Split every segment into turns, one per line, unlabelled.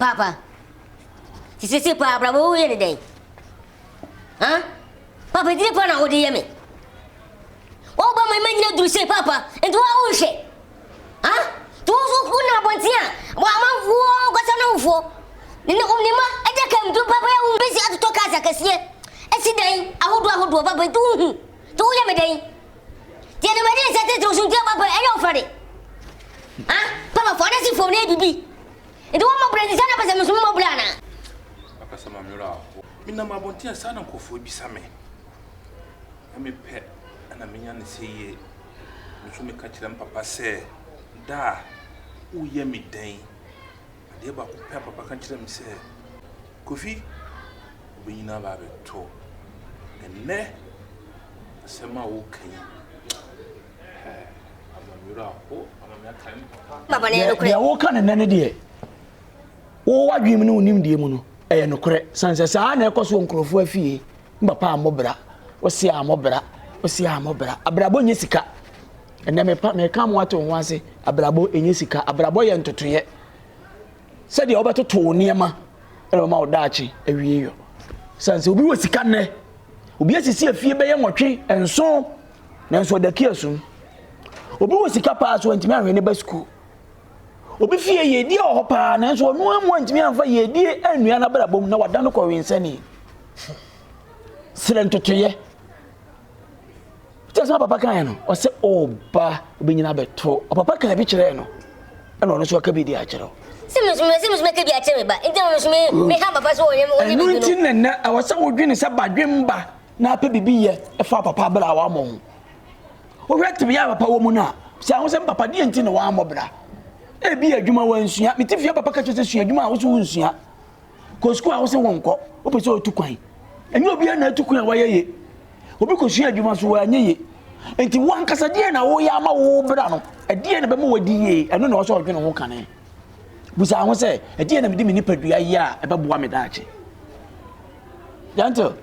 Paapa, te sese paa abrabɔ woyɛ ne dɛn? Ha? Paapa, ɛdini paa na wode yɛ me. Wɔba ma ma nyina duru sei paapa, nti wo a wonhwɛ. Ha? Nti wo nso wonam abɔnten a, wɔama wo ankasa no wofoɔ. Ne ne ne ma ɛgya kam nti paapa yɛ wo bɛsi atotɔ cars akɛseɛ, asi dan ahodoɔ ahodoɔ paapa nti wohu. Nti woyɛ me dɛn? Deɛ ne madi nsa tete wo so nti paapa ɛnyɛ wo fɛ de. Ha? Paapa fa ɔda si fam na yɛ biribi. Nti wommɔ bra nti saa na pɛ sɛ me nso memmɔ bra anaa?
Papa sɛ ma me werɛ aho. Menam abɔnten a saa na nkurɔfoɔ bisa me. Na mepɛ na menya no sɛ yie. Me nso meka kyerɛ me papa sɛ, Da a woreyɛ me dɛn? Adeɛ baako pɛ a papa ka kyerɛɛ me sɛ, Kofi, wobɛnyini aba abɛto. Ɛnnɛ, asɛm a woreka yi, ama me werɛ aho, ama me akae me papa.
Deɛ woreka no nnɛ no deɛ, wo w'adwene mu ne wo nimdeɛ mu no, ɛyɛ nokorɛ. Sane sɛ saa na ɛkɔ so wɔ nkurɔfoɔ afie. Me papa ammɔ bra, ɔse ammɔ bra, ɔse ammɔ bra. Abrabɔ nyɛ sika. Ɛnɛ mepa meka mo ate wo ho ase. Abrabɔ ɛnyɛ sika. Abrabɔ yɛ ntotoyɛ. Sɛdeɛ wobɛtoto wo nneɛma ɛna bɛma wo daakye awie yɔ. Sane sɛ obi wɔ sika nnɛ, obi asisi afie bɛyɛ nwɔtwe nson, nanso ɔda ki asum. Obi wɔ sika paa so antumi anhwɛ ne ba sukuu. Obi fie yiedie wɔ hɔ paa nanso ɔno amu antumi amfa yiedie annua n'abrabɔ mu na wada no kɔwensani. Serɛ ntotoeɛ. Kyɛ sɛ papa kaeɛ no, ɔsɛ ɔba wobɛnyina abɛto. Ɔpapa kaa bi kyerɛɛ no, ɛna ɔno nso aka bi de akyerɛ wo.
Sɛ me nso me nso mɛka bi akyerɛ me ba, nti na nso me me ha papa sɛ ɔnyɛ ɔnyɛ
Ɛno
biribi
nti
no.
na nnɛ ɛwɔ sɛ wodwene sɛ badwemba na apɛ biribi yɛ ɛfa papa bra a wammɔ ho. Wohwɛ tebea a papa wɔ mu no a, sɛ aho sɛ papa deɛ nti na wammɔ bra. Ebi adwuma wansua. Mete fie papa ka kyerɛ sɛ sua adwuma a wo so wonsua. Kɔ sukuu a wose wonkɔ, wopɛ sɛ otu kwan. Ɛnyɛ obiara na atu kwan a wayɛ ye. Obi kɔsua adwuma so wanyɛ ye. Nti wo ankasa deɛ na woyɛ ama wo bra no, ɛdeɛ na bɛma wadi yie, ɛno na ɔsɛ ɔdwene ho kane. Busa ho sɛ, ɛdeɛ na mede me nipadua yɛ a ɛbɛboa me daakye. Gentle,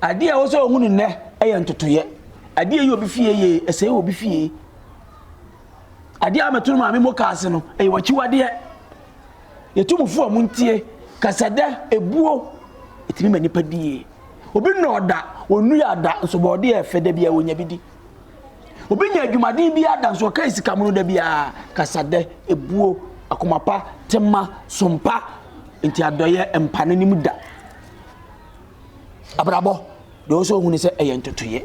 adeɛ a wɔsɛ ɔhu no nnɛ ɛyɛ ntotoyɛ. Adeɛ yi obi fie yie, ɛsɛe obi fie. Adeɛ a mɛto no maame mo kaase no, ɛyɛ wakyiwadeɛ. Yɛtu mo fo a montie. Kasadɛ, ebuo, ɛtumi ma nipa di yie. Obi nnɔ ɔda, ɔnnua ada, nso bɔɔde yɛ fɛ da biara ɔnya bi di. Obi nya adwumaden bi ada nso ɔka sika mono da biara. Kasadɛ, ebuo, akoma pa, tema, sompa, nti adɔyɛ mpa n'anim da. Abrabɔ, deɛ ɔsɛ ɔhu ne sɛ ɛyɛ ntotoyɛ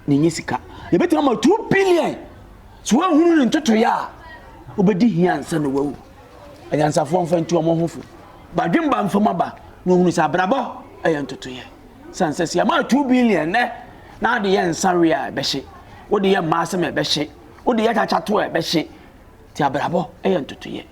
na ɛnyɛ sika. Yɛbɛtumi ama 2 billion so woahunu ne ntotoyɛ a wobɛdi hia ansa na wawu. Anyansafoɔ mfa ntu wɔn ho fo. Badwemba mfa mu aba na wɔhunu sɛ abrabɔ yɛ ntotoeɛ. Sane sɛ sɛ yɛma 2 billion nɛ na ade yɛ nsa we a ɛbɛhye, wode yɛ mmaa asɛm a ɛbɛhye, wode yɛ kyakya to a ɛbɛhye. Nti abrabɔ yɛ ntotoeɛ.